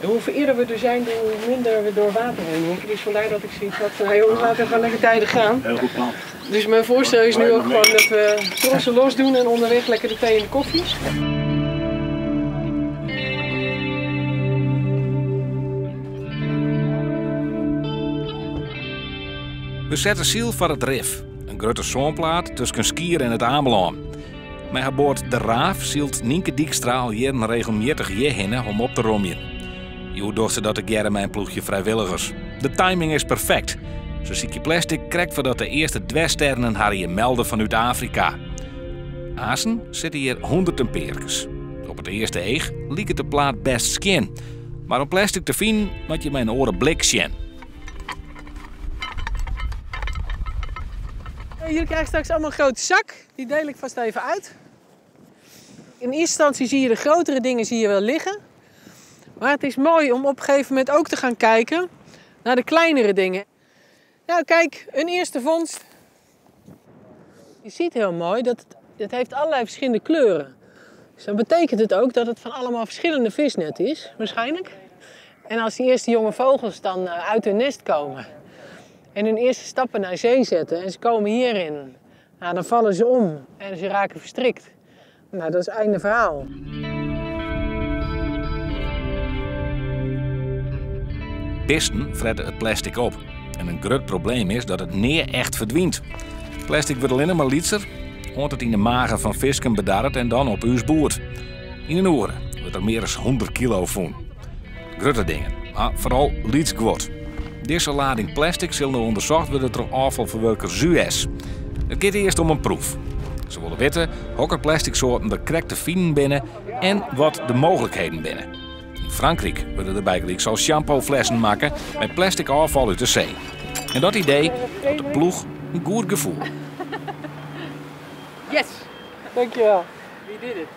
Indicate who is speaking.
Speaker 1: Hoe eerder we er zijn, hoe minder we door water heen hoeven. Dus vandaar dat ik zoiets had van, hey jongens, laten we gewoon lekker tijdig gaan.
Speaker 2: Heel goed plan.
Speaker 1: Dus mijn voorstel is nu ook gewoon dat we trossen los doen en onderweg lekker de thee en de koffie.
Speaker 3: We sette syl foar it Rif, in grutte sânplaat tusken Skier en It Amelân. Mei har boat De Raaf sylt Nynke Dykstra al jierren regelmjittich hjirhinne om op te romjen. Hjoed docht se dat tegearre mei in ploechje frijwilligers. De timing is perfekt. Se sykje plastic krekt foardat de earste dwerssternen har hjir melde fanút Afrika. Aansen sitte hjir hûnderten pearkes. Op it earste each liket de plaat bêst skjin. Mar om plastic te finen moat je mei in oare blik sjen.
Speaker 1: Jullie krijgen straks allemaal een grote zak. Die deel ik vast even uit. In eerste instantie zie je de grotere dingen wel liggen. Maar het is mooi om op een gegeven moment ook te gaan kijken naar de kleinere dingen. Nou kijk, een eerste vondst. Je ziet heel mooi dat het heeft allerlei verschillende kleuren. Dus dan betekent het ook dat het van allemaal verschillende visnetten is, waarschijnlijk. En als die eerste jonge vogels dan uit hun nest komen en hun eerste stappen naar zee zetten en ze komen hierin, dan vallen ze om en ze raken verstrikt. Dat is het einde verhaal.
Speaker 3: Bisten fretten it plastic op. En in grut probleem is dat it nea echt ferdwynt. Plastic wurdt allinnich mar lytser, oant it yn de magen fan fisken bedarret en dan op ús boerd. Yn in oere wurdt der mear as 100 kilo fûn. Grutte dingen, mar foaral lyts guod. Dizze lading plastic sil no ûndersocht wurde troch ôffalferwurker Suez. It giet earst om in proef. Se wolle witte hokker plasticsoarten der krekt te finen binne en wat de mooglikheden binne. Yn Frankryk wurde der bygelyks al shampooflessen makke mei plastic ôffal út de see. En dat idee jout de ploech in goed gefoel.
Speaker 1: Yes! Dankjewel. We did it.